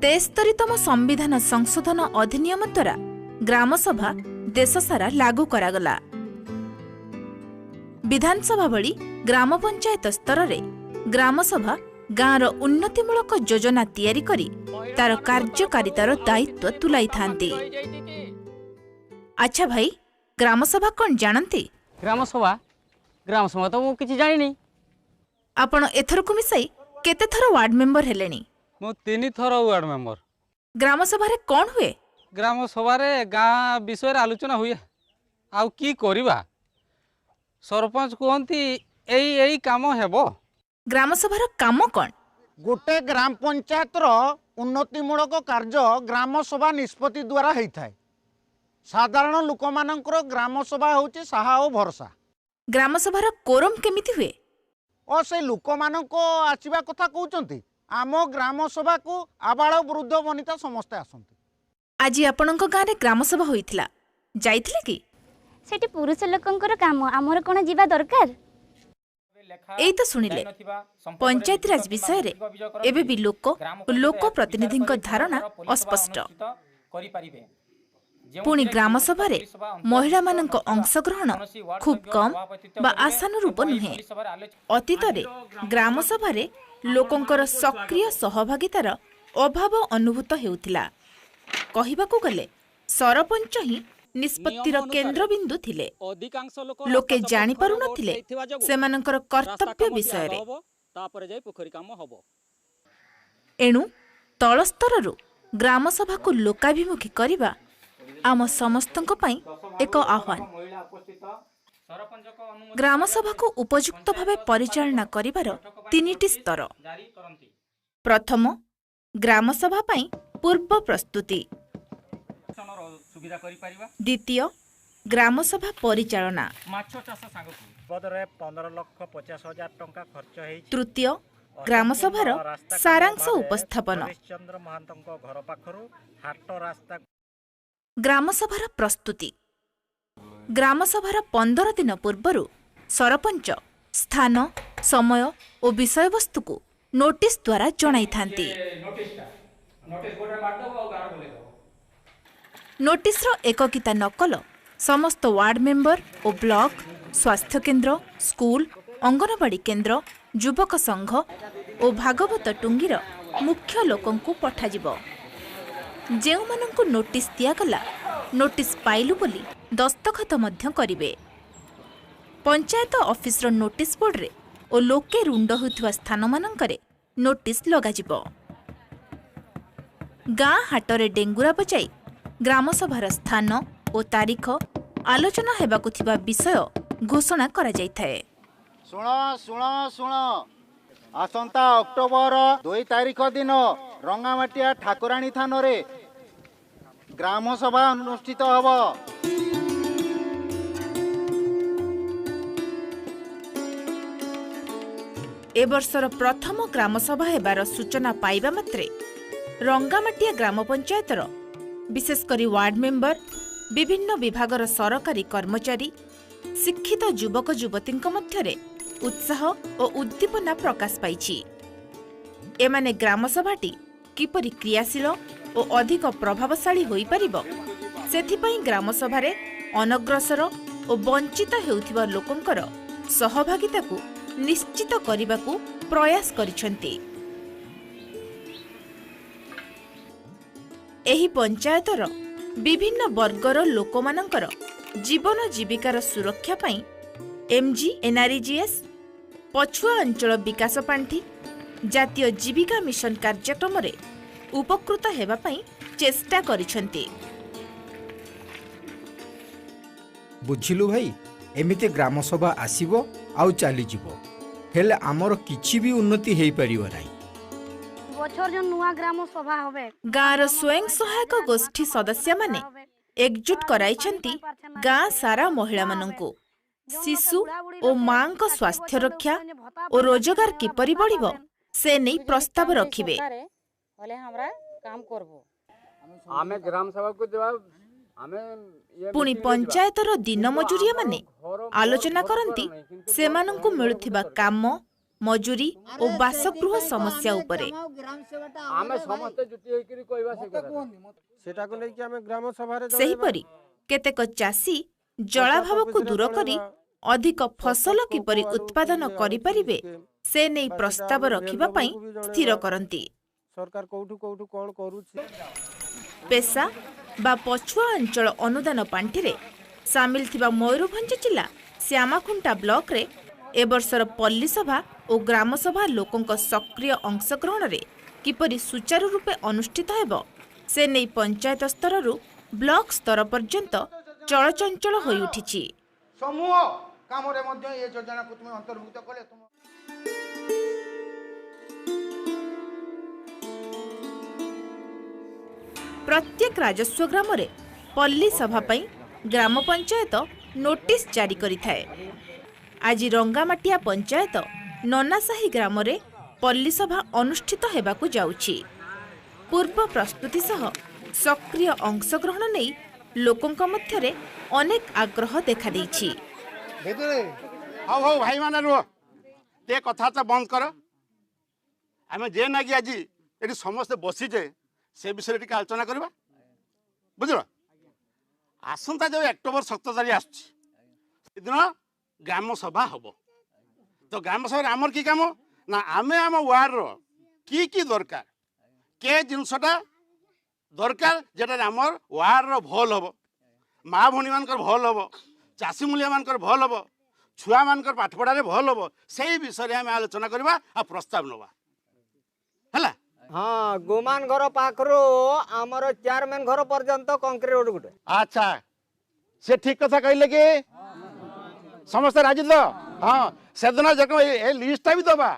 73ତମ ସମ୍ବିଧାନ ସଂଶୋଧନ ଅଧିନିୟମ ଦ୍ୱାରା ଗ୍ରାମସଭା ଦେଶସାରା ଲାଗୁ କରାଗଲା। ବିଧାନସଭା ଭଳି ଗ୍ରାମ ପଞ୍ଚାୟତ ସ୍ତରରେ ଗ୍ରାମସଭା ଗାଁର ଉନ୍ନତିମୂଳକ ଯୋଜନା ତିଆରି କରି ତାର କାର୍ଯ୍ୟକାରିତାର ଦାୟିତ୍ୱ ତୁଲାଇଥାନ୍ତି। ଆଚ୍ଛା ଭାଇ, ଗ୍ରାମସଭା କ'ଣ ଜାଣନ୍ତି? ଗ୍ରାମସଭା? ଗ୍ରାମସଭା ତ ମୁଁ କିଛି ଜାଣିନି। ଆପଣ ଏଥରକୁ ମିଶାଇ କେତେ ଥର ୱାର୍ଡ ମେମ୍ବର ହେଲେଣି? ମୁଁ 3 ଥର ୱାର୍ଡ ମେମ୍ବର। ଗ୍ରାମସଭାରେ କ'ଣ ହୁଏ? ଗ୍ରାମସଭାରେ ଗାଁ ବିଷୟରେ ଆଲୋଚନା ହୁଏ। ଆଉ କି କରିବା, ସରପଞ୍ଚ କୁହନ୍ତି ଏଇ ଏଇ କାମ ହେବ। ଗ୍ରାମସଭାର କାମ କ'ଣ? ଗୋଟେ ଗ୍ରାମ ପଞ୍ଚାୟତର ଉନ୍ନତିମୂଳକ କାର୍ଯ୍ୟ ଗ୍ରାମସଭା ନିଷ୍ପତ୍ତି ଦ୍ୱାରା ହେଇଥାଏ। ସାଧାରଣ ଲୋକମାନଙ୍କର ଗ୍ରାମସଭା ହେଉଛି ସାହା ଓ ଭରସା। ଗ୍ରାମସଭାର କୋରମ କେମିତି ହୁଏ? ଓ ସେ ଲୋକମାନଙ୍କ ଆସିବା କଥା କହୁଛନ୍ତି। ଆମ ଗ୍ରାମସଭାକୁ ଆବାଳ ବୃଦ୍ଧ ବନିତା ସମସ୍ତେ ଆସନ୍ତି। ଆଜି ଆପଣଙ୍କ ଗାଁରେ ଗ୍ରାମସଭା ହୋଇଥିଲା, ଯାଇଥିଲେ କି? ସେଠି ପୁରୁଷ ଲୋକଙ୍କର କାମ, ଆମର କ'ଣ ଯିବା ଦରକାର? ଏଇ ତ ଶୁଣିଲେ, ପଞ୍ଚାୟତିରାଜ ବିଷୟରେ ଏବେ ବି ଲୋକ ଓ ଲୋକ ପ୍ରତିନିଧିଙ୍କ ଧାରଣା ଅସ୍ପଷ୍ଟ। ପୁଣି ଗ୍ରାମସଭାରେ ମହିଳାମାନଙ୍କ ଅଂଶଗ୍ରହଣ ଖୁବ୍ କମ୍ ବା ଆଶାନୁରୂପ ନୁହେଁ। ଅତୀତରେ ଗ୍ରାମସଭାରେ ଲୋକଙ୍କର ସକ୍ରିୟ ସହଭାଗିତାର ଅଭାବ ଅନୁଭୂତ ହେଉଥିଲା। କହିବାକୁ ଗଲେ ସରପଞ୍ଚ ହିଁ ନିଷ୍ପତ୍ତିର କେନ୍ଦ୍ରବିନ୍ଦୁ ଥିଲେ। ଲୋକେ ଜାଣିପାରୁନଥିଲେ ସେମାନଙ୍କର କର୍ତ୍ତବ୍ୟ ବିଷୟରେ। ଏଣୁ ତଳ ସ୍ତରରୁ ଗ୍ରାମସଭାକୁ ଲୋକାଭିମୁଖୀ କରିବା ଆମ ସମସ୍ତଙ୍କ ପାଇଁ ଏକ ଆହ୍ୱାନ। ଗ୍ରାମସଭାକୁ ଉପଯୁକ୍ତ ଭାବେ ପରିଚାଳନା କରିବାର 3ଟି ସ୍ତର। ପ୍ରଥମ, ଗ୍ରାମସଭା ପାଇଁ ପୂର୍ବ ପ୍ରସ୍ତୁତି। ଦ୍ୱିତୀୟ, ଗ୍ରାମସଭା ପରିଚାଳନା। ତୃତୀୟ, ଗ୍ରାମସଭାର ସାରାଂଶ ଉପସ୍ଥାପନ। ଗ୍ରାମସଭାର ପ୍ରସ୍ତୁତି। ଗ୍ରାମସଭାର 15 ଦିନ ପୂର୍ବରୁ ସରପଞ୍ଚ ସ୍ଥାନ, ସମୟ ଓ ବିଷୟବସ୍ତୁକୁ ନୋଟିସ୍ ଦ୍ୱାରା ଜଣାଇଥାନ୍ତି। ନୋଟିସ୍ର ଏକକିତା ନକଲ ସମସ୍ତ ୱାର୍ଡ ମେମ୍ବର ଓ ବ୍ଲକ, ସ୍ୱାସ୍ଥ୍ୟକେନ୍ଦ୍ର, ସ୍କୁଲ, ଅଙ୍ଗନବାଡ଼ି କେନ୍ଦ୍ର, ଯୁବକ ସଂଘ ଓ ଭାଗବତ ଟୁଙ୍ଗିର ମୁଖ୍ୟ ଲୋକଙ୍କୁ ପଠାଯିବ। ଯେଉଁମାନଙ୍କୁ ନୋଟିସ୍ ଦିଆଗଲା, ନୋଟିସ୍ ପାଇଲୁ ବୋଲି ଦସ୍ତଖତ ମଧ୍ୟ କରିବେ। ପଞ୍ଚାୟତ ଅଫିସର ନୋଟିସ୍ ବୋର୍ଡରେ ଓ ଲୋକେ ରୁଣ୍ଡ ହେଉଥିବା ସ୍ଥାନମାନଙ୍କରେ ନୋଟିସ୍ ଲଗାଯିବ। ଗାଁ ହାଟରେ ଡେଙ୍ଗୁରା ବଜାଇ ଗ୍ରାମସଭାର ସ୍ଥାନ ଓ ତାରିଖ, ଆଲୋଚନା ହେବାକୁ ଥିବା ବିଷୟ ଘୋଷଣା କରାଯାଇଥାଏ। ଶୁଣ ଶୁଣ ଶୁଣ, ଆସନ୍ତା ଅକ୍ଟୋବର 2 ତାରିଖ ଦିନ ରଙ୍ଗାମାଟିଆ ଠାକୁରାଣୀ ଥାନରେ ଗ୍ରାମସଭା ଅନୁଷ୍ଠିତ ହେବ। ଏ ବର୍ଷର ପ୍ରଥମ ଗ୍ରାମସଭା ହେବାର ସୂଚନା ପାଇବା ମାତ୍ରେ ରଙ୍ଗାମାଟିଆ ଗ୍ରାମ ପଞ୍ଚାୟତର ବିଶେଷ କରି ୱାର୍ଡ ମେମ୍ବର, ବିଭିନ୍ନ ବିଭାଗର ସରକାରୀ କର୍ମଚାରୀ, ଶିକ୍ଷିତ ଯୁବକ ଯୁବତୀଙ୍କ ମଧ୍ୟରେ ଉତ୍ସାହ ଓ ଉଦ୍ଦୀପନା ପ୍ରକାଶ ପାଇଛି। ଏମାନେ ଗ୍ରାମସଭାଟି କିପରି କ୍ରିୟାଶୀଳ ଓ ଅଧିକ ପ୍ରଭାବଶାଳୀ ହୋଇପାରିବ ସେଥିପାଇଁ ଗ୍ରାମସଭାରେ ଅନଗ୍ରସର ଓ ବଞ୍ଚିତ ହେଉଥିବା ଲୋକଙ୍କର ସହଭାଗିତାକୁ ନିଶ୍ଚିତ କରିବାକୁ ପ୍ରୟାସ କରିଛନ୍ତି। ଏହି ପଞ୍ଚାୟତର ବିଭିନ୍ନ ବର୍ଗର ଲୋକମାନଙ୍କର ଜୀବନ ଜୀବିକାର ସୁରକ୍ଷା ପାଇଁ ଏମ୍ଜି ଏନ୍ଆର୍ଇଜିଏସ୍, ପଛୁଆ ଅଞ୍ଚଳ ବିକାଶ ପାଣ୍ଠି, ଜାତୀୟ ଜୀବିକା ମିଶନ କାର୍ଯ୍ୟକ୍ରମରେ ଉପକୃତ ହେବା ପାଇଁ ଚେଷ୍ଟା କରିଛନ୍ତି। ବୁଝିଲୁ ଭାଇ, ଏମିତି ଗ୍ରାମସଭା ଆସିବ ଆଉ ଚାଲିଯିବ, ହେଲେ ଆମର କିଛି ବି ଉନ୍ନତି ହେଇପାରିବ ନାହିଁ। ଗାଁର ସ୍ୱୟଂ ସହାୟକ ଗୋଷ୍ଠୀ ସଦସ୍ୟମାନେ ଏକଜୁଟ କରାଇଛନ୍ତି ଗାଁ ସାରା ମହିଳାମାନଙ୍କୁ। ଶିଶୁ ଓ ମାଙ୍କ ସ୍ୱାସ୍ଥ୍ୟ ରକ୍ଷା ଓ ରୋଜଗାର କିପରି ବଢ଼ିବ ସେ ନେଇ ପ୍ରସ୍ତାବ ରଖିବେ। ପୁଣି ପଞ୍ଚାୟତର ଦିନ ମଜୁରିଆମାନେ ଆଲୋଚନା କରନ୍ତି ସେମାନଙ୍କୁ ମିଳୁଥିବା କାମ, ମଜୁରୀ ଓ ବାସଗୃହ ସମସ୍ୟା ଉପରେ। ସେହିପରି କେତେକ ଚାଷୀ ଜଳାଭାବକୁ ଦୂର କରି ଅଧିକ ଫସଲ କିପରି ଉତ୍ପାଦନ କରିପାରିବେ ସେ ନେଇ ପ୍ରସ୍ତାବ ରଖିବା ପାଇଁ ସ୍ଥିର କରନ୍ତି। ପେସା ବା ପଛୁଆ ଅଞ୍ଚଳ ଅନୁଦାନ ପାଣ୍ଠିରେ ସାମିଲ ଥିବା ମୟୂରଭଞ୍ଜ ଜିଲ୍ଲା ଶ୍ୟାମାଖୁଣ୍ଟା ବ୍ଲକରେ ଏ ବର୍ଷର ପଲ୍ଲୀସଭା ଓ ଗ୍ରାମସଭା ଲୋକଙ୍କ ସକ୍ରିୟ ଅଂଶଗ୍ରହଣରେ କିପରି ସୁଚାରୁ ରୂପେ ଅନୁଷ୍ଠିତ ହେବ ସେ ନେଇ ପଞ୍ଚାୟତ ସ୍ତରରୁ ବ୍ଲକ ସ୍ତର ପର୍ଯ୍ୟନ୍ତ ଚଳଚଞ୍ଚଳ ହୋଇଉଠିଛି। ସମୂହ କାମରେ ମଧ୍ୟ ଏ ଯୋଜନାକୁ ତୁମେ ଅନ୍ତର୍ଭୁକ୍ତ କଲେ। ପ୍ରତ୍ୟେକ ରାଜସ୍ୱ ଗ୍ରାମରେ ପଲ୍ଲୀ ସଭା ପାଇଁ ଗ୍ରାମ ପଞ୍ଚାୟତ ନୋଟିସ୍ ଜାରି କରିଥାଏ। ଆଜି ରଙ୍ଗାମାଟିଆ ପଞ୍ଚାୟତ ନନାସାହି ଗ୍ରାମରେ ପଲ୍ଲୀ ସଭା ଅନୁଷ୍ଠିତ ହେବାକୁ ଯାଉଛି। ପୂର୍ବ ପ୍ରସ୍ତୁତି ସହ ସକ୍ରିୟ ଅଂଶଗ୍ରହଣ ନେଇ ଲୋକଙ୍କ ମଧ୍ୟରେ ଅନେକ ଆଗ୍ରହ ଦେଖାଦେଇଛି। ହଉ ହଉ ଭାଇମାନେ ରୁହ, ଟିକେ କଥାବାର୍ତ୍ତା ବନ୍ଦ କର। ଆମେ ଯେ ନାକି ଆଜି ଏଠି ସମସ୍ତେ ବସିଛେ ସେ ବିଷୟରେ ଟିକେ ଆଲୋଚନା କରିବା, ବୁଝିଲ? ଆସନ୍ତା ଯେଉଁ ଅକ୍ଟୋବର 17 ତାରିଖ ଆସୁଛି ସେଦିନ ଗ୍ରାମ ସଭା ହେବ। ତ ଗ୍ରାମ ସଭାରେ ଆମର କି କାମ ନା ଆମେ ଆମ ୱାର୍ଡ଼ର କି କି ଦରକାର, କେ ଜିନିଷଟା ଦରକାର ଯେଟାରେ ଆମର ୱାର୍ଡ଼ର ଭଲ ହେବ, ମା ଭଉଣୀମାନଙ୍କର ଭଲ ହେବ, ଚାଷୀ ମୂଲିଆମାନଙ୍କର ଭଲ ହେବ, ଛୁଆମାନଙ୍କର ପାଠପଢ଼ାରେ ଭଲ ହେବ, ସେଇ ବିଷୟରେ ଆମେ ଆଲୋଚନା କରିବା ଆଉ ପ୍ରସ୍ତାବ ନେବା, ହେଲା? ହଁ, ଗୁମାନ ଘର ପାଖରୁ ଆମର ଚେୟାରମ୍ୟାନ ଘର ପର୍ଯ୍ୟନ୍ତ କଂକ୍ରିଟ ରୋଡ ଗୋଟେ। ଆଚ୍ଛା, ସେ ଠିକ କଥା କହିଲେ କି? ସମସ୍ତେ ରାଜି ତ? ହଁ, ସେଦିନ ଯେକୌ ଏ ଲିଷ୍ଟଟା ବି ଦେବା,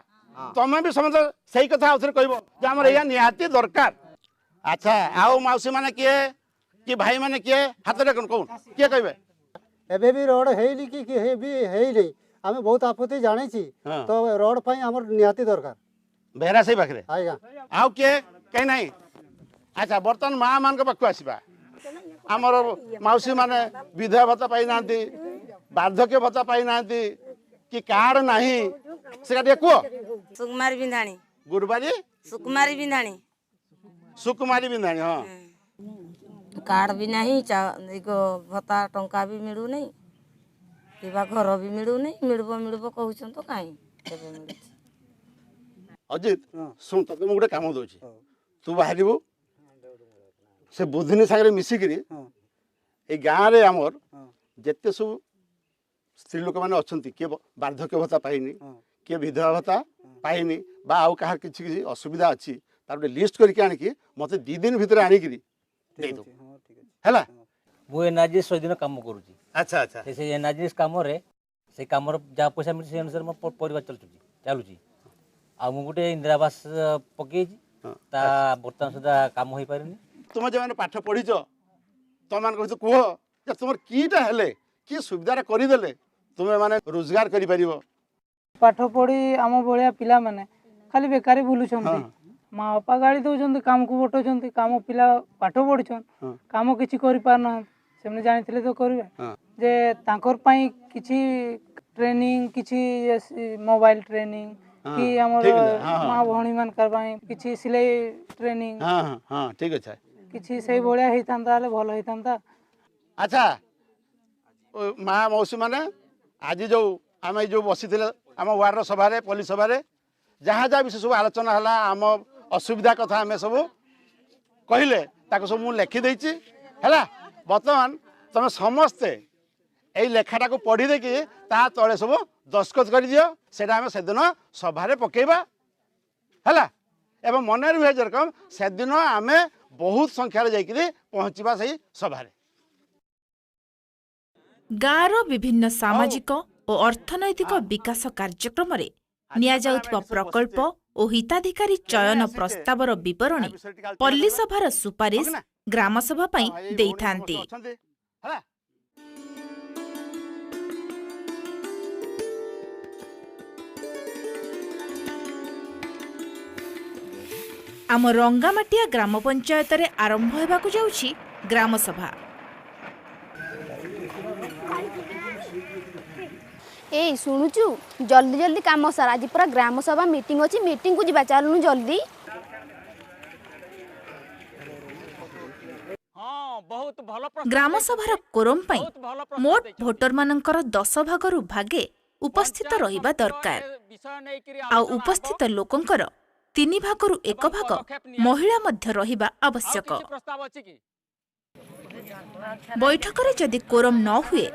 ତମେ ବି ସମସ୍ତେ ସେଇ କଥା ଆଉଥରେ କହିବ ଯେ ଆମର ଏଇଆ ନିହାତି ଦରକାର। ଆଚ୍ଛା, ଆଉ ମାଉସୀ ମାନେ କିଏ କି ଭାଇ ମାନେ କିଏ ହାତରେ କହୁନ, କିଏ କହିବେ? ଏବେ ବି ରୋଡ ହେଇନି କି ବି ହେଇନି, ଆମେ ବହୁତ ଆପତ୍ତି ଜାଣିଛି, ତ ରୋଡ ପାଇଁ ଆମର ନିହାତି ଦରକାର। ବେହେରା ସେଇ ପାଖରେ ଆଜ୍ଞା। ଆଉ କିଏ କେହି ନାହିଁ? ଆଚ୍ଛା, ବର୍ତ୍ତମାନ ମା ମାନଙ୍କ ପାଖକୁ ଆସିବା। ଆମର ମାଉସୀ ମାନେ ବିଧବା ଭତ୍ତା ପାଇନାହାନ୍ତି, ବାର୍ଦ୍ଧକ୍ୟ ଭତ୍ତା ପାଇନାହାନ୍ତି, କି କାର୍ଡ ନାହିଁ, ସେଟା ଟିକେ କୁହ। ସୁକୁମାରୀ ବିନ୍ଧାଣୀ। ଗୁରୁବାରୀ ସୁକୁମାରୀ ବିନ୍ଧାଣୀ। ସୁକୁମାରୀ ବିନ୍ଧାଣୀ, ହଁ। କାର୍ଡ ବି ନାହିଁ, ଭତ୍ତା ଟଙ୍କା ବି ମିଳୁନାହିଁ, କିମ୍ବା ଘର ବି ମିଳୁନାହିଁ। ମିଳିବ ମିଳିବ କହୁଛନ୍ତି ତ କାହିଁ କେବେ ମିଳୁଛି? ଅଜିତ ଶୁଣ, ତତେ ମୁଁ ଗୋଟେ କାମ ଦଉଛି, ତୁ ବାହାରିବୁ ସେ ବୁଧିନୀ ସାଙ୍ଗରେ ମିଶିକିରି ଏଇ ଗାଁରେ ଆମର ଯେତେ ସବୁ ସ୍ତ୍ରୀ ଲୋକମାନେ ଅଛନ୍ତି, କିଏ ବାର୍ଦ୍ଧକ୍ୟ ଭତ୍ତା ପାଇନି, କିଏ ବିଧବା ଭତ୍ତା ପାଇନି, ବା ଆଉ କାହାର କିଛି କିଛି ଅସୁବିଧା ଅଛି, ତାର ଗୋଟେ ଲିଷ୍ଟ କରିକି ଆଣିକି ମୋତେ 2 ଦିନ ଭିତରେ ଆଣିକିରି ଦେଇଦେବୁ, ହେଲା? ମୁଁ ଏନ୍ଆର୍ଜିଏସ୍ 100 ଦିନ କାମ କରୁଛି। ଆଚ୍ଛା ଆଚ୍ଛା। ସେ ଏନ୍ଆର୍ଜିଏସ୍ କାମରେ ସେ କାମର ଯାହା ପଇସା ମିଳୁଛି ସେଇ ଅନୁସାରେ ମୋ ପରିବାର ଚାଲୁଛି। ଆଉ ମୁଁ ଗୋଟେ ଇନ୍ଦିରା ଆବାସ ପକେଇଛି, ତା ବର୍ତ୍ତମାନ ସୁଦ୍ଧା କାମ ହେଇପାରିନି। ତୁମେ ଯେଉଁମାନେ ପାଠ ପଢ଼ିଛ ତମମାନଙ୍କ ଭିତରେ କୁହ ଯେ ତୁମର କିଟା ହେଲେ କି ସୁବିଧାଟା କରିଦେଲେ ତୁମେ ମାନେ ରୋଜଗାର କରିପାରିବ। ପାଠ ପଢ଼ି ଆମ ଭଳିଆ ପିଲାମାନେ ଖାଲି ବେକାରୀ ବୁଲୁଛନ୍ତି, ମା ବାପା ଗାଳି ଦେଉଛନ୍ତି, କାମକୁ ପଠାଉଛନ୍ତି, କାମ ପିଲା ପାଠ ପଢ଼ିଛନ୍ କାମ କିଛି କରିପାରୁନାହାନ୍ତି। ସେମାନେ ଜାଣିଥିଲେ ତ କରିବେ ଯେ ତାଙ୍କର ପାଇଁ କିଛି ଟ୍ରେନିଂ, କିଛି ମୋବାଇଲ ଟ୍ରେନିଂ କି ଆମର ମା ଭଉଣୀ ମାନଙ୍କର ପାଇଁ କିଛି ସିଲେଇ ଟ୍ରେନିଂ। ହଁ, ଠିକ ଅଛି, କିଛି ସେଇ ଭଳିଆ ହେଇଥାନ୍ତା ହେଲେ ଭଲ ହେଇଥାନ୍ତା। ଆଚ୍ଛା ମା ମାଉସୀ ମାନେ, ଆଜି ଯେଉଁ ଆମେ ଯେଉଁ ବସିଥିଲେ ଆମ ୱାର୍ଡ଼ର ସଭାରେ, ପଲ୍ଲୀ ସଭାରେ ଯାହା ଯାହା ବିଷୟ ସବୁ ଆଲୋଚନା ହେଲା, ଆମ ଅସୁବିଧା କଥା ଆମେ ସବୁ କହିଲେ, ତାକୁ ସବୁ ମୁଁ ଲେଖିଦେଇଛି, ହେଲା? ବର୍ତ୍ତମାନ ତମେ ସମସ୍ତେ ଏଇ ଲେଖାଟାକୁ ପଢ଼ି ଦେଇକି ତା ତଳେ ସବୁ ଦସ୍ତଖତ କରିଦିଅ, ସେଇଟା ଆମେ ସେଦିନ ସଭାରେ ପକେଇବା, ହେଲା? ଏବଂ ମନେ ରୁହେ ଯେରକମ ସେଦିନ ଆମେ ବହୁତ ସଂଖ୍ୟାରେ ଯାଇକିରି ପହଞ୍ଚିବା ସେଇ ସଭାରେ। ଗାଁର ବିଭିନ୍ନ ସାମାଜିକ ଓ ଅର୍ଥନୈତିକ ବିକାଶ କାର୍ଯ୍ୟକ୍ରମରେ ନିଆଯାଉଥିବା ପ୍ରକଳ୍ପ ଓ ହିତାଧିକାରୀ ଚୟନ ପ୍ରସ୍ତାବର ବିବରଣୀ ପଲ୍ଲୀସଭାର ସୁପାରିଶ ଗ୍ରାମସଭା ପାଇଁ ଦେଇଥାନ୍ତି। ଆମ ରଙ୍ଗାମାଟିଆ ଗ୍ରାମ ପଞ୍ଚାୟତରେ ଆରମ୍ଭ ହେବାକୁ ଯାଉଛି ଗ୍ରାମସଭା। ଏଇ ଶୁଣୁଛୁ, ଜଲ୍ଦି ଜଲ୍ଦି କାମ ସାର, ଆଜି ପୁରା ଗ୍ରାମ ସଭା ମିଟିଂ ଅଛି, ମିଟିଂକୁ ଯିବା, ଚାଲୁନୁ ଜଲ୍ଦି। ଗ୍ରାମସଭାର କୋରମ ପାଇଁ ମୋଟ ଭୋଟରମାନଙ୍କର 10 ଭାଗରୁ ଭାଗେ ଉପସ୍ଥିତ ରହିବା ଦରକାର, ଆଉ ଉପସ୍ଥିତ ଲୋକଙ୍କର 3 ଭାଗରୁ 1 ଭାଗ ମହିଳା ମଧ୍ୟ ରହିବା ଆବଶ୍ୟକ। ବୈଠକରେ ଯଦି କୋରମ ନ ହୁଏ,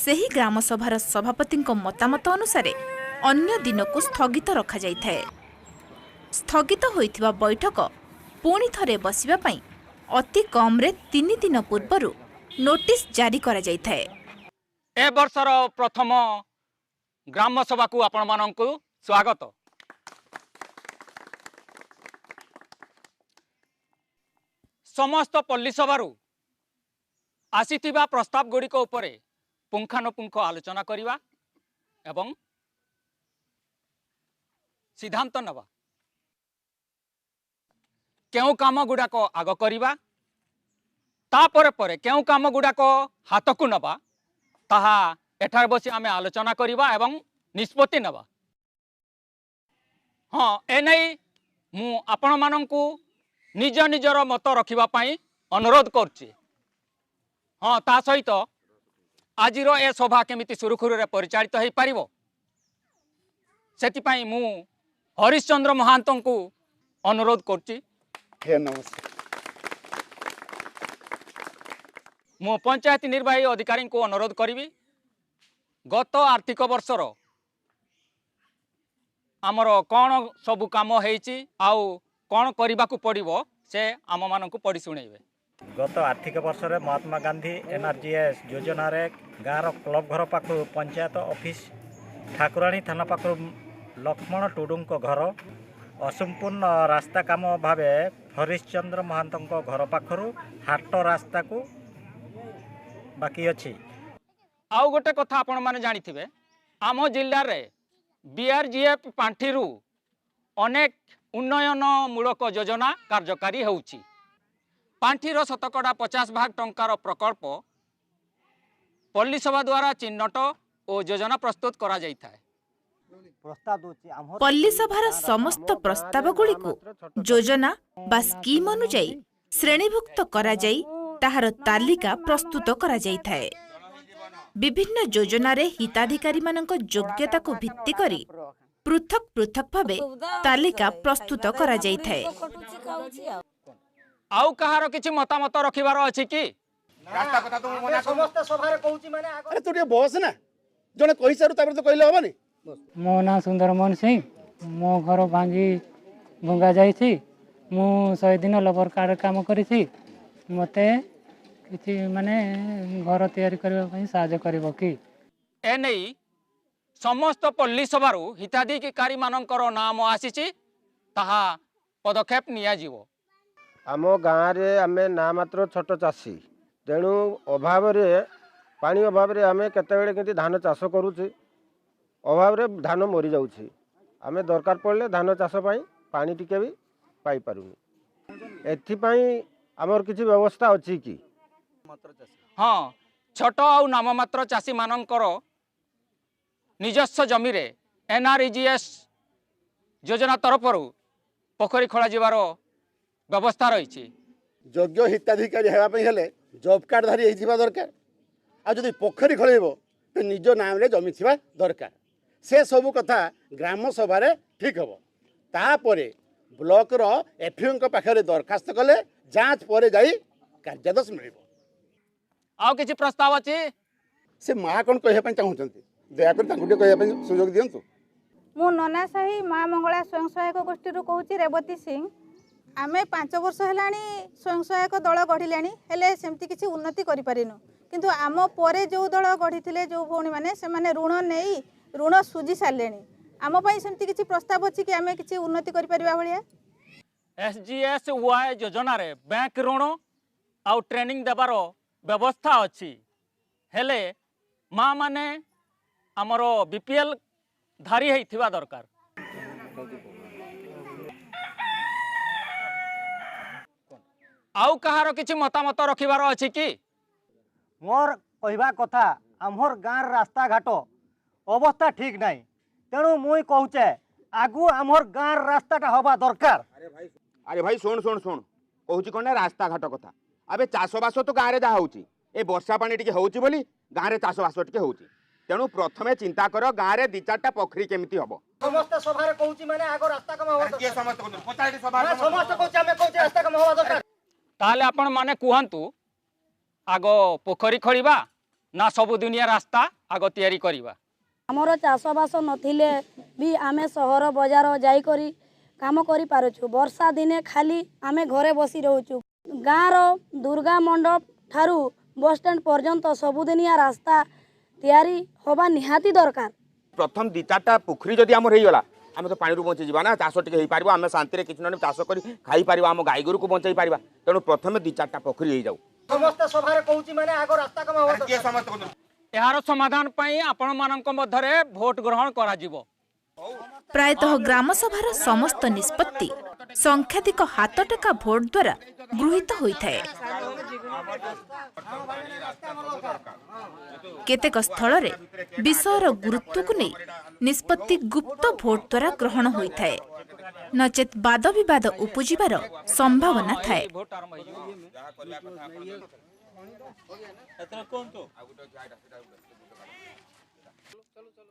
ସେହି ଗ୍ରାମସଭାର ସଭାପତିଙ୍କ ମତାମତ ଅନୁସାରେ ଅନ୍ୟ ଦିନକୁ ସ୍ଥଗିତ ରଖାଯାଇଥାଏ। ସ୍ଥଗିତ ହୋଇଥିବା ବୈଠକ ପୁଣି ଥରେ ବସିବା ପାଇଁ ଅତି କମ୍ରେ 3 ଦିନ ପୂର୍ବରୁ ନୋଟିସ୍ ଜାରି କରାଯାଇଥାଏ। ଏ ବର୍ଷର ପ୍ରଥମ ଗ୍ରାମ ସଭାକୁ ଆପଣମାନଙ୍କୁ ସ୍ୱାଗତ। ସମସ୍ତ ପଲ୍ଲୀ ସଭାରୁ ଆସିଥିବା ପ୍ରସ୍ତାବ ଗୁଡ଼ିକ ଉପରେ ପୁଙ୍ଖାନୁପୁଙ୍ଖ ଆଲୋଚନା କରିବା ଏବଂ ସିଦ୍ଧାନ୍ତ ନେବା। କେଉଁ କାମ ଗୁଡ଼ାକ ଆଗ କରିବା, ତାପରେ ପରେ କେଉଁ କାମ ଗୁଡ଼ାକ ହାତକୁ ନେବା, ତାହା ଏଠାରେ ବସି ଆମେ ଆଲୋଚନା କରିବା ଏବଂ ନିଷ୍ପତ୍ତି ନେବା। ହଁ, ଏନେଇ ମୁଁ ଆପଣମାନଙ୍କୁ ନିଜ ନିଜର ମତ ରଖିବା ପାଇଁ ଅନୁରୋଧ କରୁଛି। ହଁ, ତା ସହିତ ଆଜିର ଏ ସଭା କେମିତି ସୁରୁଖୁରୁରେ ପରିଚାଳିତ ହୋଇପାରିବ ସେଥିପାଇଁ ମୁଁ ହରିଶ୍ଚନ୍ଦ୍ର ମହାନ୍ତଙ୍କୁ ଅନୁରୋଧ କରୁଛି। ନମସ୍କାର। ମୁଁ ପଞ୍ଚାୟତ ନିର୍ବାହୀ ଅଧିକାରୀଙ୍କୁ ଅନୁରୋଧ କରିବି, ଗତ ଆର୍ଥିକ ବର୍ଷର ଆମର କ'ଣ ସବୁ କାମ ହେଇଛି ଆଉ କ'ଣ କରିବାକୁ ପଡ଼ିବ ସେ ଆମମାନଙ୍କୁ ପଢ଼ି ଶୁଣେଇବେ। ଗତ ଆର୍ଥିକ ବର୍ଷରେ ମହାତ୍ମା ଗାନ୍ଧୀ ଏନ୍ଆର୍ଜିଏସ୍ ଯୋଜନାରେ ଗାଁର କ୍ଲବ ଘର ପାଖରୁ ପଞ୍ଚାୟତ ଅଫିସ, ଠାକୁରାଣୀ ଥାନା ପାଖରୁ ଲକ୍ଷ୍ମଣ ଟୁଡୁଙ୍କ ଘର, ଅସମ୍ପୂର୍ଣ୍ଣ ରାସ୍ତା କାମ ଭାବେ ହରିଶ୍ଚନ୍ଦ୍ର ମହାନ୍ତଙ୍କ ଘର ପାଖରୁ ହାଟ ରାସ୍ତାକୁ ବାକି ଅଛି। ଆଉ ଗୋଟେ କଥା ଆପଣମାନେ ଜାଣିଥିବେ, ଆମ ଜିଲ୍ଲାରେ ବିଆର୍ଜିଏଫ୍ ପାଣ୍ଠିରୁ ଅନେକ ଉନ୍ନୟନମୂଳକ ଯୋଜନା କାର୍ଯ୍ୟକାରୀ ହେଉଛି। ପାଣ୍ଠିର 50% ଭାଗ ଟଙ୍କାର ପ୍ରକଳ୍ପ ପଲ୍ଲୀସଭା ଦ୍ୱାରା ଚିହ୍ନଟ ଓ ଯୋଜନା ପ୍ରସ୍ତୁତ କରାଯାଇଥାଏ। ପଲ୍ଲୀସଭାର ସମସ୍ତ ପ୍ରସ୍ତାବଗୁଡ଼ିକୁ ଯୋଜନା ବା ସ୍କିମ୍ ଅନୁଯାୟୀ ଶ୍ରେଣୀଭୁକ୍ତ କରାଯାଇ ତାହାର ତାଲିକା ପ୍ରସ୍ତୁତ କରାଯାଇଥାଏ। ବିଭିନ୍ନ ଯୋଜନାରେ ହିତାଧିକାରୀମାନଙ୍କ ଯୋଗ୍ୟତାକୁ ଭିତ୍ତି କରି ପୃଥକ ପୃଥକ ଭାବେ ତାଲିକା ପ୍ରସ୍ତୁତ କରାଯାଇଥାଏ। ଆଉ କାହାର କିଛି ମତାମତ ରଖିବାର ଅଛି କି? ସମସ୍ତେ ସଭାରେ କହୁଛି ମାନେ ଆରେ ତୁ ଟିକେ ବସ ନା, ଜଣେ କହିସାରୁ ତାପରେ ତ କହିଲେ ହବନି। ମୋ ନାଁ ସୁନ୍ଦରମୋହନ ସିଂ, ମୋ ଘର ଭାଙ୍ଗି ଭଙ୍ଗା ଯାଇଛି। ମୁଁ 100 ଦିନ ଲେବର କାର୍ଡ଼ କାମ କରିଛି। ମୋତେ କିଛି ମାନେ ଘର ତିଆରି କରିବା ପାଇଁ ସାହାଯ୍ୟ କରିବ କି? ଏନେଇ ସମସ୍ତ ପଲ୍ଲୀ ସଭାରୁ ହିତାଧିକାରୀମାନଙ୍କର ନାମ ଆସିଛି, ତାହା ପଦକ୍ଷେପ ନିଆଯିବ। ଆମ ଗାଁରେ ଆମେ ନା ମାତ୍ର ଛୋଟ ଚାଷୀ, ତେଣୁ ଅଭାବରେ ପାଣି ଅଭାବରେ ଆମେ କେତେବେଳେ କେମିତି ଧାନ ଚାଷ କରୁଛେ, ଅଭାବରେ ଧାନ ମରିଯାଉଛି। ଆମେ ଦରକାର ପଡ଼ିଲେ ଧାନ ଚାଷ ପାଇଁ ପାଣି ଟିକେ ବି ପାଇପାରୁନି। ଏଥିପାଇଁ ଆମର କିଛି ବ୍ୟବସ୍ଥା ଅଛି କି? ହଁ, ଛୋଟ ଆଉ ନାମମାତ୍ର ଚାଷୀମାନଙ୍କର ନିଜସ୍ୱ ଜମିରେ ଏନ୍ଆର୍ଇଜିଏସ୍ ଯୋଜନା ତରଫରୁ ପୋଖରୀ ଖୋଳାଯିବାର ବ୍ୟବସ୍ଥା ରହିଛି। ଯୋଗ୍ୟ ହିତାଧିକାରୀ ହେବା ପାଇଁ ହେଲେ ଜବ୍ କାର୍ଡ଼ଧାରୀ ହେଇଥିବା ଦରକାର, ଆଉ ଯଦି ପୋଖରୀ ଖୋଳେଇବ ତ ନିଜ ନାମରେ ଜମି ଥିବା ଦରକାର। ସେ ସବୁ କଥା ଗ୍ରାମ ସଭାରେ ଠିକ୍ ହେବ। ତାପରେ ବ୍ଲକର ଏଫ୍ୟୁଙ୍କ ପାଖରେ ଦରଖାସ୍ତ କଲେ ଯାଞ୍ଚ ପରେ ଯାଇ କାର୍ଯ୍ୟାଦେଶ ମିଳିବ। ଆଉ କିଛି ପ୍ରସ୍ତାବ ଅଛି? ସେ ମା କ'ଣ କହିବା ପାଇଁ ଚାହୁଁଛନ୍ତି, ଦୟାକରି ତାଙ୍କୁ ଟିକେ କହିବା ପାଇଁ ସୁଯୋଗ ଦିଅନ୍ତୁ। ମୁଁ ନନାସାହି ମା ମଙ୍ଗଳା ସ୍ୱୟଂ ସହାୟକ ଗୋଷ୍ଠୀରୁ କହୁଛି, ରେବତୀ ସିଂ। ଆମେ 5 ବର୍ଷ ହେଲାଣି ସ୍ୱୟଂ ସହାୟକ ଦଳ ଗଢ଼ିଲେଣି, ହେଲେ ସେମିତି କିଛି ଉନ୍ନତି କରିପାରିନୁ। କିନ୍ତୁ ଆମ ପରେ ଯେଉଁ ଦଳ ଗଢ଼ିଥିଲେ ଯେଉଁ ଭଉଣୀମାନେ, ସେମାନେ ଋଣ ନେଇ ଋଣ ସୁଝି ସାରିଲେଣି। ଆମ ପାଇଁ ସେମିତି କିଛି ପ୍ରସ୍ତାବ ଅଛି କି ଆମେ କିଛି ଉନ୍ନତି କରିପାରିବା ଭଳିଆ? ଏସ୍ ଜି ଏସ୍ ୱାଇ ଯୋଜନାରେ ବ୍ୟାଙ୍କ ଋଣ ଆଉ ଟ୍ରେନିଂ ଦେବାର ବ୍ୟବସ୍ଥା ଅଛି, ହେଲେ ମା ମାନେ ଆମର ବି ପି ଏଲ୍ ଧାରୀ ହେଇଥିବା ଦରକାର। ଆଉ କାହାର କିଛି ମତାମତ ରଖିବାର ଅଛି କି? ମୋର କହିବା କଥା, ଆମର ଗାଁର ରାସ୍ତାଘାଟ ଅବସ୍ଥା ଠିକ୍ ନାହିଁ। ତେଣୁ ମୁଇଁ କହୁଛେ, ଆଗୁ ଆମର ଗାଁର ରାସ୍ତାଟା ହବା ଦରକାର। ଆରେ ଭାଇ, ଶୁଣ ଶୁଣ ଶୁଣ, କହୁଛି କ'ଣ ନା ରାସ୍ତାଘାଟ କଥା। ଆବେ, ଚାଷବାସ ତ ଗାଁରେ ଯାହା ହଉଛି, ଏ ବର୍ଷା ପାଣି ଟିକେ ହଉଛି ବୋଲି ଗାଁରେ ଚାଷବାସ ଟିକେ ହଉଛି। ତେଣୁ ପ୍ରଥମେ ଚିନ୍ତା କର ଗାଁରେ ଦି ଚାରିଟା ପୋଖରୀ କେମିତି ହବ। ସମସ୍ତେ ସଭାରେ କହୁଛି, ମାନେ ଆଗ ରାସ୍ତା କାମ ହବା। କିଏ ସମସ୍ତେ କହୁଛନ୍ତି? ସମସ୍ତେ କହୁଛି, ଆମେ କହୁଛେ ରାସ୍ତା କାମ ହବା ଦରକାର। ତାହେଲେ ଆପଣ ମାନେ କୁହନ୍ତୁ, ଆଗ ପୋଖରୀ ଖୋଳିବା ନା ସବୁଦିନିଆ ରାସ୍ତା ଆଗ ତିଆରି କରିବା? ଆମର ଚାଷବାସ ନଥିଲେ ବି ଆମେ ସହର ବଜାର ଯାଇକରି କାମ କରିପାରୁଛୁ। ବର୍ଷା ଦିନେ ଖାଲି ଆମେ ଘରେ ବସି ରହୁଛୁ। ଗାଁର ଦୁର୍ଗା ମଣ୍ଡପ ଠାରୁ ବସଷ୍ଟାଣ୍ଡ ପର୍ଯ୍ୟନ୍ତ ସବୁଦିନିଆ ରାସ୍ତା ତିଆରି ହେବା ନିହାତି ଦରକାର। ପ୍ରଥମ ଦି ଚାରିଟା ପୋଖରୀ ଯଦି ଆମର ହେଇଗଲା, ଆମେ ତ ପାଣିରୁ ବଞ୍ଚିଯିବା ନା। ଚାଷ ଟିକେ ହେଇପାରିବ, ଆମେ ଶାନ୍ତିରେ କିଛି ନହେଲେ ଚାଷ କରି ଖାଇପାରିବା, ଆମ ଗାଈ ଗୋରୁକୁ ବଞ୍ଚେଇ ପାରିବା। ତେଣୁ ପ୍ରଥମେ ଦି ଚାରିଟା ପୋଖରୀ ହେଇଯାଉ। ସମସ୍ତେ ସଭାରେ କହୁଛି, ମାନେ ଆଗ ରାସ୍ତା କାମ ହବା। କିଏ ସମସ୍ତେ କହୁଛନ୍ତି? ଏହାର ସମାଧାନ ପାଇଁ ଆପଣମାନଙ୍କ ମଧ୍ୟରେ ଭୋଟ ଗ୍ରହଣ କରାଯିବ। ପ୍ରାୟତଃ ଗ୍ରାମସଭାର ସମସ୍ତ ନିଷ୍ପତ୍ତି ସଂଖ୍ୟାଧିକ ହାତଟେକା ଭୋଟ ଦ୍ୱାରା ଗୃହୀତ ହୋଇଥାଏ। କେତେକ ସ୍ଥଳରେ ବିଷୟର ଗୁରୁତ୍ୱକୁ ନେଇ ନିଷ୍ପତ୍ତି ଗୁପ୍ତ ଭୋଟ ଦ୍ୱାରା ଗ୍ରହଣ ହୋଇଥାଏ, ନଚେତ୍ ବାଦବିବାଦ ଉପୁଜିବାର ସମ୍ଭାବନା ଥାଏ।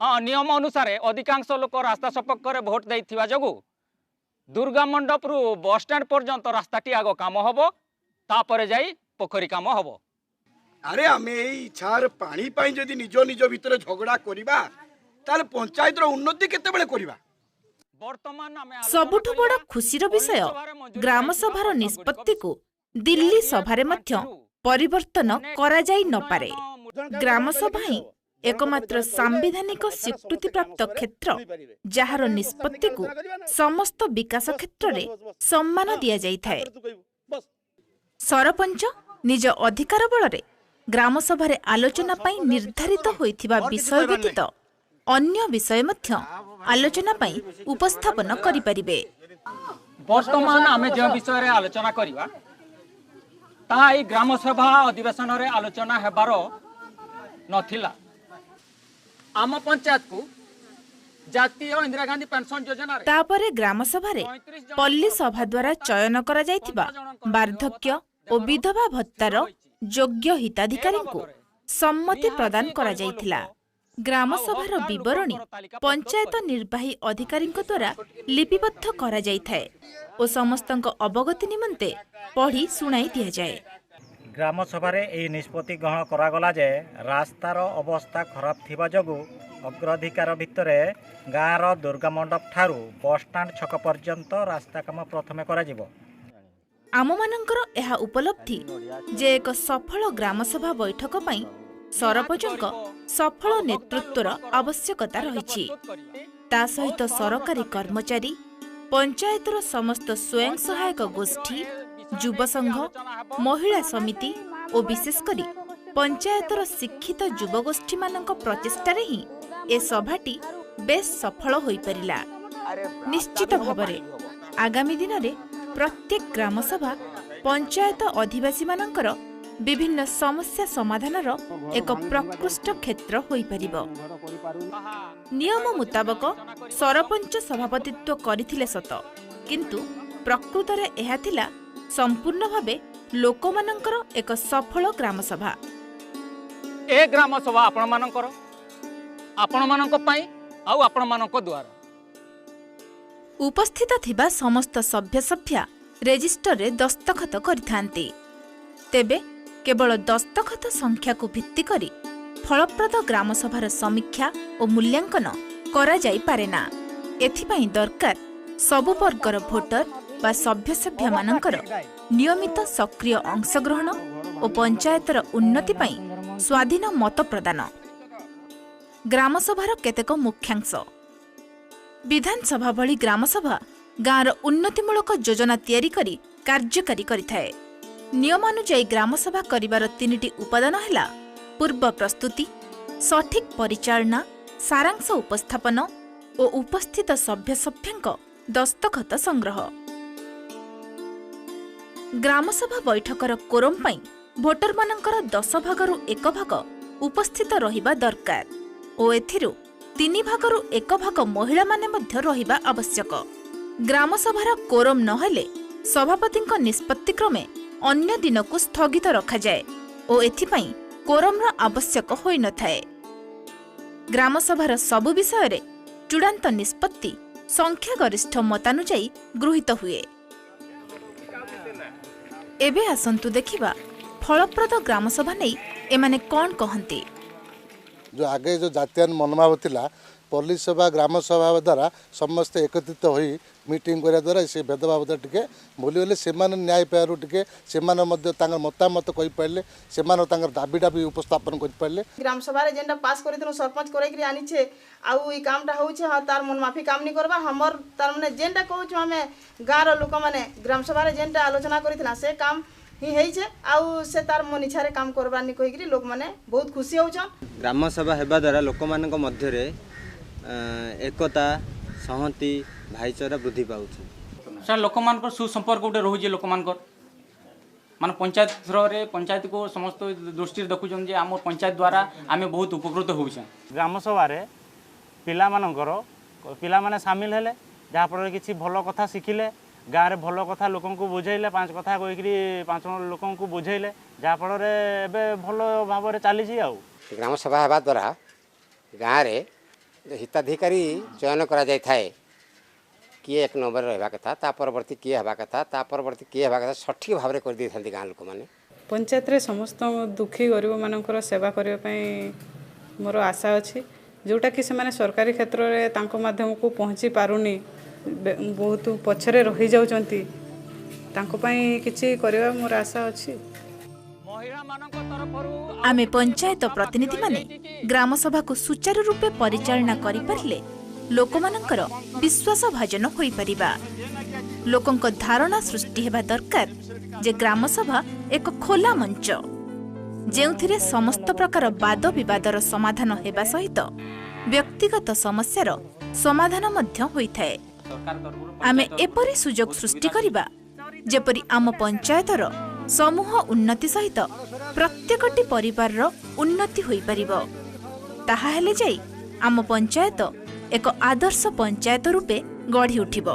ହଁ, ନିୟମ ଅନୁସାରେ ଅଧିକାଂଶ ଲୋକ ରାସ୍ତା ସପକ୍ଷରେ ଭୋଟ ଦେଇଥିବା ଯୋଗୁଁ ଦୁର୍ଗା ମଣ୍ଡପରୁ ବସଷ୍ଟାଣ୍ଡ ପର୍ଯ୍ୟନ୍ତ ରାସ୍ତାଟି ଆଗ କାମ ହବ, ତାପରେ ଯାଇ ପୋଖରୀ କାମ ହବ। ଆରେ, ଆମେ ଏଇ ଇଚ୍ଛାର ପାଣି ପାଇଁ ଯଦି ନିଜ ନିଜ ଭିତରେ ଝଗଡ଼ା କରିବା, ତାହେଲେ ପଞ୍ଚାୟତର ଉନ୍ନତି କେତେବେଳେ କରିବା? ସବୁଠୁ ବଡ଼ ଖୁସିର ବିଷୟ, ଗ୍ରାମସଭାର ନିଷ୍ପତ୍ତିକୁ ଦିଲ୍ଲୀ ସଭାରେ ମଧ୍ୟ ପରିବର୍ତ୍ତନ କରାଯାଇ ନପାରେ। ଗ୍ରାମସଭା ହିଁ ଏକମାତ୍ର ସାମ୍ବିଧାନିକ ସ୍ୱୀକୃତିପ୍ରାପ୍ତ କ୍ଷେତ୍ର, ଯାହାର ନିଷ୍ପତ୍ତିକୁ ସମସ୍ତ ବିକାଶ କ୍ଷେତ୍ରରେ ସମ୍ମାନ ଦିଆଯାଇଥାଏ। ସରପଞ୍ଚ ନିଜ ଅଧିକାର ବଳରେ ଗ୍ରାମସଭାରେ ଆଲୋଚନା ପାଇଁ ନିର୍ଦ୍ଧାରିତ ହୋଇଥିବା ବିଷୟ ବ୍ୟତୀତ ଅନ୍ୟ ବିଷୟ ମଧ୍ୟ ଆଲୋଚନା ପାଇଁ ଉପସ୍ଥାପନ କରିପାରିବେ। ବର୍ତ୍ତମାନ ଆମେ ଯେଉଁ ବିଷୟରେ ଆଲୋଚନା କରିବା, ତାହା ଏଇ ଗ୍ରାମସଭା ଅଧିବେଶନରେ ଆଲୋଚନା ହେବାର ନଥିଲା। ଆମ ପଞ୍ଚାୟତକୁ ଜାତୀୟ ଇନ୍ଦିରା ଗାନ୍ଧୀ ପେନସନ ଯୋଜନାରେ ତାପରେ ଗ୍ରାମସଭାରେ ପଲ୍ଲୀ ସଭା ଦ୍ୱାରା ଚୟନ କରାଯାଇଥିବା ବାର୍ଦ୍ଧକ୍ୟ ଓ ବିଧବା ଭତ୍ତାର ଯୋଗ୍ୟ ହିତାଧିକାରୀଙ୍କୁ ସମ୍ମତି ପ୍ରଦାନ କରାଯାଇଥିଲା। ଗ୍ରାମସଭାର ବିବରଣୀ ପଞ୍ଚାୟତ ନିର୍ବାହୀ ଅଧିକାରୀଙ୍କ ଦ୍ୱାରା ଲିପିବଦ୍ଧ କରାଯାଇଥାଏ ଓ ସମସ୍ତଙ୍କ ଅବଗତି ନିମନ୍ତେ ପଢ଼ି ଶୁଣାଇ ଦିଆଯାଏ। ଗ୍ରାମସଭାରେ ଏହି ନିଷ୍ପତ୍ତି ଗ୍ରହଣ କରାଗଲା ଯେ ରାସ୍ତାର ଅବସ୍ଥା ଖରାପ ଥିବା ଯୋଗୁଁ ଅଗ୍ରାଧିକାର ଭିତରେ ଗାଁର ଦୁର୍ଗା ମଣ୍ଡପ ଠାରୁ ବସଷ୍ଟାଣ୍ଡ ଛକ ପର୍ଯ୍ୟନ୍ତ ରାସ୍ତା କାମ ପ୍ରଥମେ କରାଯିବ। ଆମମାନଙ୍କର ଏହା ଉପଲବ୍ଧି ଯେ ଏକ ସଫଳ ଗ୍ରାମସଭା ବୈଠକ ପାଇଁ ସରପଞ୍ଚଙ୍କ ସଫଳ ନେତୃତ୍ୱର ଆବଶ୍ୟକତା ରହିଛି। ତା ସହିତ ସରକାରୀ କର୍ମଚାରୀ, ପଞ୍ଚାୟତର ସମସ୍ତ ସ୍ୱୟଂ ସହାୟକ ଗୋଷ୍ଠୀ, ଯୁବ ସଂଘ, ମହିଳା ସମିତି ଓ ବିଶେଷ କରି ପଞ୍ଚାୟତର ଶିକ୍ଷିତ ଯୁବଗୋଷ୍ଠୀମାନଙ୍କ ପ୍ରଚେଷ୍ଟାରେ ହିଁ ଏ ସଭାଟି ବେଶ୍ ସଫଳ ହୋଇପାରିଲା। ନିଶ୍ଚିତ ଭାବରେ ଆଗାମୀ ଦିନରେ ପ୍ରତ୍ୟେକ ଗ୍ରାମସଭା ପଞ୍ଚାୟତ ଅଧିବାସୀମାନଙ୍କର ବିଭିନ୍ନ ସମସ୍ୟା ସମାଧାନର ଏକ ପ୍ରକୃଷ୍ଟ କ୍ଷେତ୍ର ହୋଇପାରିବ। ନିୟମ ମୁତାବକ ସରପଞ୍ଚ ସଭାପତିତ୍ୱ କରିଥିଲେ ସତ, କିନ୍ତୁ ପ୍ରକୃତରେ ଏହା ଥିଲା ସମ୍ପୂର୍ଣ୍ଣ ଭାବେ ଲୋକମାନଙ୍କର ଏକ ସଫଳ ଗ୍ରାମସଭା। ଏ ଗ୍ରାମସଭା ଆପଣମାନଙ୍କର, ଆପଣମାନଙ୍କ ପାଇଁ ଆଉ ଆପଣମାନଙ୍କ ଦ୍ୱାରା। ଉପସ୍ଥିତ ଥିବା ସମସ୍ତ ସଭ୍ୟସଭ୍ୟା ରେଜିଷ୍ଟରରେ ଦସ୍ତଖତ କରିଥାନ୍ତି। ତେବେ କେବଳ ଦସ୍ତଖତ ସଂଖ୍ୟାକୁ ଭିତ୍ତି କରି ଫଳପ୍ରଦ ଗ୍ରାମସଭାର ସମୀକ୍ଷା ଓ ମୂଲ୍ୟାଙ୍କନ କରାଯାଇପାରେ ନା। ଏଥିପାଇଁ ଦରକାର ସବୁ ବର୍ଗର ଭୋଟର ବା ସଭ୍ୟସଭ୍ୟାମାନଙ୍କର ନିୟମିତ ସକ୍ରିୟ ଅଂଶଗ୍ରହଣ ଓ ପଞ୍ଚାୟତର ଉନ୍ନତି ପାଇଁ ସ୍ୱାଧୀନ ମତ ପ୍ରଦାନ। ଗ୍ରାମସଭାର କେତେକ ମୁଖ୍ୟାଂଶ। ବିଧାନସଭା ଭଳି ଗ୍ରାମସଭା ଗାଁର ଉନ୍ନତିମୂଳକ ଯୋଜନା ତିଆରି କରି କାର୍ଯ୍ୟକାରୀ କରିଥାଏ। ନିୟମାନୁଯାୟୀ ଗ୍ରାମସଭା କରିବାର ତିନିଟି ଉପାଦାନ ହେଲା ପୂର୍ବ ପ୍ରସ୍ତୁତି, ସଠିକ୍ ପରିଚାଳନା, ସାରାଂଶ ଉପସ୍ଥାପନ ଓ ଉପସ୍ଥିତ ସଭ୍ୟସଭ୍ୟାଙ୍କ ଦସ୍ତଖତ ସଂଗ୍ରହ। ଗ୍ରାମସଭା ବୈଠକର କୋରମ୍ ପାଇଁ ଭୋଟରମାନଙ୍କର 10 ଭାଗରୁ 1 ଭାଗ ଉପସ୍ଥିତ ରହିବା ଦରକାର ଓ ଏଥିରୁ ତିନି ଭାଗରୁ ଏକ ଭାଗ ମହିଳାମାନେ ମଧ୍ୟ ରହିବା ଆବଶ୍ୟକ। ଗ୍ରାମସଭାର କୋରମ୍ ନହେଲେ ସଭାପତିଙ୍କ ନିଷ୍ପତ୍ତି କ୍ରମେ ଅନ୍ୟ ଦିନକୁ ସ୍ଥଗିତ ରଖାଯାଏ ଓ ଏଥିପାଇଁ କୋରମ୍ର ଆବଶ୍ୟକ ହୋଇନଥାଏ। ଗ୍ରାମସଭାର ସବୁ ବିଷୟରେ ଚୂଡ଼ାନ୍ତ ନିଷ୍ପତ୍ତି ସଂଖ୍ୟାଗରିଷ୍ଠ ମତାନୁଯାୟୀ ଗୃହୀତ ହୁଏ। ଏବେ ଆସନ୍ତୁ ଦେଖିବା ଫଳପ୍ରଦ ଗ୍ରାମସଭା ନେଇ ଏମାନେ କ'ଣ କହନ୍ତି। ଯେଉଁ ଆଗେ ଯେଉଁ ଜାତିଆଣ ମନୋଭାବ ଥିଲା, ପଲ୍ଲୀ ସଭା, ଗ୍ରାମ ସଭା ଦ୍ୱାରା ସମସ୍ତେ ଏକତ୍ରିତ ହୋଇ ମିଟିଂ କରିବା ଦ୍ୱାରା ସେ ଭେଦଭାବଟା ଟିକେ ଭୁଲିଗଲେ। ସେମାନେ ନ୍ୟାୟ ପାଇବାରୁ ଟିକେ ସେମାନେ ମଧ୍ୟ ତାଙ୍କର ମତାମତ କହିପାରିଲେ, ସେମାନେ ତାଙ୍କର ଦାବିଟା ବି ଉପସ୍ଥାପନ କରିପାରିଲେ। ଗ୍ରାମ ସଭାରେ ଯେନ୍ଟା ପାସ୍ କରିଥିଲୁ, ସରପଞ୍ଚ କରେଇକିରି ଆନିଛେ ଆଉ ଇ କାମଟା ହଉଛେ। ହଁ, ତାର ମନମାଫି କାମ ନି କରବା हमर। ତାର ମାନେ ଯେନ୍ଟା କହୁଛୁ, ଆମେ ଗାଁର ଲୋକମାନେ ଗ୍ରାମ ସଭାରେ ଯେନ୍ଟା ଆଲୋଚନା କରିଥିଲା, ସେ କାମ ହିଁ ହେଇଛେ ଆଉ ସେ ତାର ମନ ଇଚ୍ଛାରେ କାମ କରବାର୍ ନି କହିକିରି ଲୋକମାନେ ବହୁତ ଖୁସି ହଉଛନ୍। ଗ୍ରାମ ସଭା ହେବା ଦ୍ୱାରା ଲୋକମାନଙ୍କ ମଧ୍ୟରେ ଏକତା, ସଂହତି, ଭାଇଚାରା ବୃଦ୍ଧି ପାଉଛି। ସାର୍, ଲୋକମାନଙ୍କର ସୁସମ୍ପର୍କ ଗୋଟେ ରହୁଛି। ଲୋକମାନଙ୍କର ମାନେ ପଞ୍ଚାୟତ ଥ୍ରୋରେ ପଞ୍ଚାୟତକୁ ସମସ୍ତ ଦୃଷ୍ଟିରେ ଦେଖୁଛନ୍ତି ଯେ ଆମ ପଞ୍ଚାୟତ ଦ୍ୱାରା ଆମେ ବହୁତ ଉପକୃତ ହେଉଛେ। ଗ୍ରାମ ସଭାରେ ପିଲାମାନଙ୍କର ପିଲାମାନେ ସାମିଲ ହେଲେ, ଯାହାଫଳରେ କିଛି ଭଲ କଥା ଶିଖିଲେ, ଗାଁରେ ଭଲ କଥା ଲୋକଙ୍କୁ ବୁଝେଇଲେ, ପାଞ୍ଚ କଥା କହିକିରି ପାଞ୍ଚ ଲୋକଙ୍କୁ ବୁଝେଇଲେ, ଯାହାଫଳରେ ଏବେ ଭଲ ଭାବରେ ଚାଲିଛି। ଆଉ ଗ୍ରାମ ସଭା ହେବା ଦ୍ୱାରା ଗାଁରେ ହିତାଧିକାରୀ ଚୟନ କରାଯାଇଥାଏ। କିଏ ଏକ ନମ୍ବରରେ ରହିବା କଥା, ତା ପରବର୍ତ୍ତୀ କିଏ ହେବା କଥା, ତା ପରବର୍ତ୍ତୀ କିଏ ହେବା କଥା, ସଠିକ୍ ଭାବରେ କରିଦେଇଥାନ୍ତି ଗାଁ ଲୋକମାନେ। ପଞ୍ଚାୟତରେ ସମସ୍ତ ଦୁଃଖୀ ଗରିବମାନଙ୍କର ସେବା କରିବା ପାଇଁ ମୋର ଆଶା ଅଛି, ଯେଉଁଟାକି ସେମାନେ ସରକାରୀ କ୍ଷେତ୍ରରେ ତାଙ୍କ ମାଧ୍ୟମକୁ ପହଞ୍ଚି ପାରୁନି, ବହୁତ ପଛରେ ରହିଯାଉଛନ୍ତି। ତାଙ୍କ ପାଇଁ କିଛି କରିବା ମୋର ଆଶା ଅଛି। ଆମେ ପଞ୍ଚାୟତ ପ୍ରତିନିଧିମାନେ ଗ୍ରାମସଭାକୁ ସୁଚାରୁ ରୂପେ ପରିଚାଳନା କରିପାରିଲେ ଲୋକମାନଙ୍କର ବିଶ୍ୱାସଭାଜନ ହୋଇପାରିବା। ଲୋକଙ୍କ ଧାରଣା ସୃଷ୍ଟି ହେବା ଦରକାର ଯେ ଗ୍ରାମସଭା ଏକ ଖୋଲା ମଞ୍ଚ, ଯେଉଁଥିରେ ସମସ୍ତ ପ୍ରକାର ବାଦ ବିବାଦର ସମାଧାନ ହେବା ସହିତ ବ୍ୟକ୍ତିଗତ ସମସ୍ୟାର ସମାଧାନ ମଧ୍ୟ ହୋଇଥାଏ। ଆମେ ଏପରି ସୁଯୋଗ ସୃଷ୍ଟି କରିବା ଯେପରି ଆମ ପଞ୍ଚାୟତର ସମୂହ ଉନ୍ନତି ସହିତ ପ୍ରତ୍ୟେକଟି ପରିବାରର ଉନ୍ନତି ହୋଇପାରିବ। ତାହା ହେଲେ ଯାଇ ଆମ ପଞ୍ଚାୟତ ଏକ ଆଦର୍ଶ ପଞ୍ଚାୟତ ରୂପେ ଗଢ଼ି ଉଠିବ।